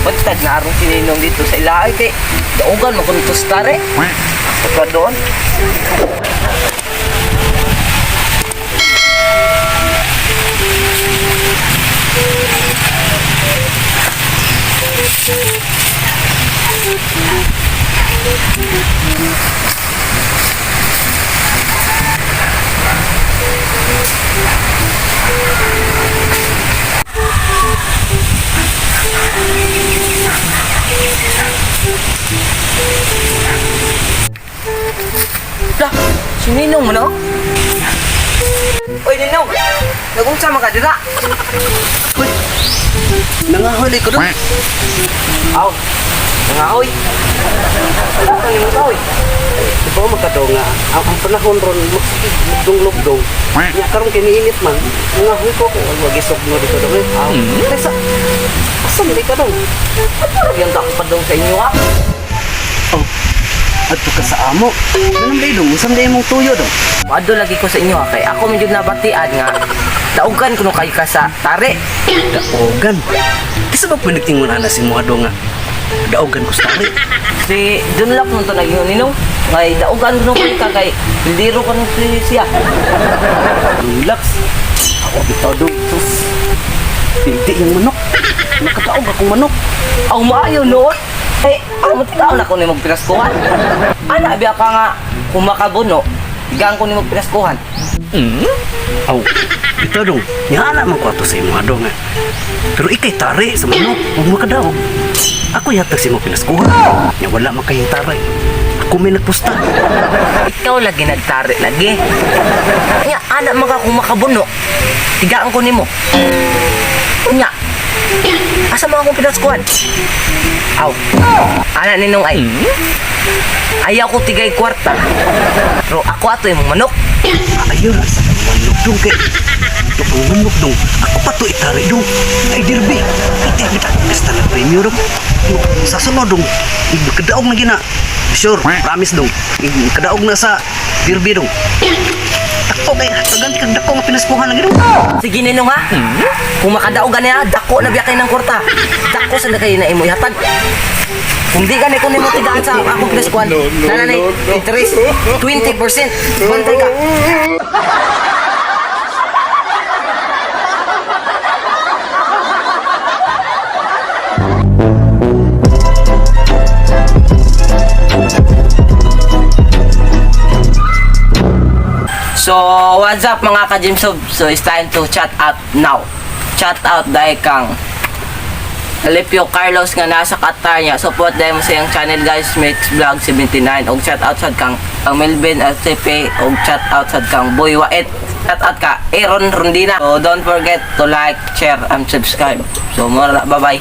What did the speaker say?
Bantag na aron si Ninong dito sa ilaay kay daugan mo kung tustare. Sa doon. Lah, si Ninong mo no? Oy Ninong, nagunsa man ka dira? Uy, nangahuli ko doon. Aw, nangahoy. Ano ka nimo kahoy? Di ba magkadaw nga, ang panahon ron, magdunglog-dong. Nya karon kiniinit man, nangahoy ko kung wag isog no dito doon. Aw, tesa, asa man ka doon? Ano yung ako pa daw sa inyo ha? Oh, adto ka sa amo. Ganun day dong, usam day mong tuyo dong. Wado lagi ko sa inyo ha, kay ako medyo nabatian nga daugan kuno kayo ka sa tari. Daogan. Kisa ba pinagtingon ana si mo nga? Daogan ko sa tari. Si Dunlap mo to nag-ingon Ninong. Kay daugan kuno kayo ka kay liro kuno siya. Relax. Ako bitaw dong. Sus. Hindi yung manok. Nakadaog akong manok. Aw maayo noon. Eh, ako mo na ko ni magpinaskuhan. Ana biya ka nga kumakabuno. Bigang ko ni magpinaskuhan. Aw, bitaw dong. Nihala man ko ato sa imo dong. Pero ikay tari sa manok, huwag makadaog. Ako yatag sa imo pinaskuhan. Nya wala man kayong tari. Ako may nagpusta. Ikaw lagi nagtari lagi. Nya ana man ka kumakabuno. Tigaan ko nimo. Nya. Asa man akong pinaskuhan? Aw. Ana ninong ay. Ayaw ko tigay kwarta. Pero ako ato imong manok. Ayaw na sa manok dong kay. Dong ang manok dong. Ako pa to itari dong. Ay dirbi. Ay kita kasta na premyo dong. Sa sunod dong. Kadaog na gina. Sure, promise dong. Kadaog na sa dirbi dong. Takto kay tagan kag dako nga pinaskuhan lagi dong. Sige ninong ha. Kung makadaog ka niya, dako na biya kayo ng kwarta. Dako sa na kayo na imo ihatag. Kung di ka na kung nimo tigaan sa akong pinaskuhan, nananay, interest, 20%. Bantay ka. So, what's up mga ka-Jimsob? So, it's time to chat out now. Chat out dahil kang Alipio Carlos nga nasa Qatar niya. Support dahil mo sa iyang channel guys, Mix Vlog 79. Og chat out sad kang ang Melvin LCP og chat out sad kang Boy Wait. Chat out ka Aaron Rondina. So, don't forget to like, share, and subscribe. So, mura na. Bye-bye.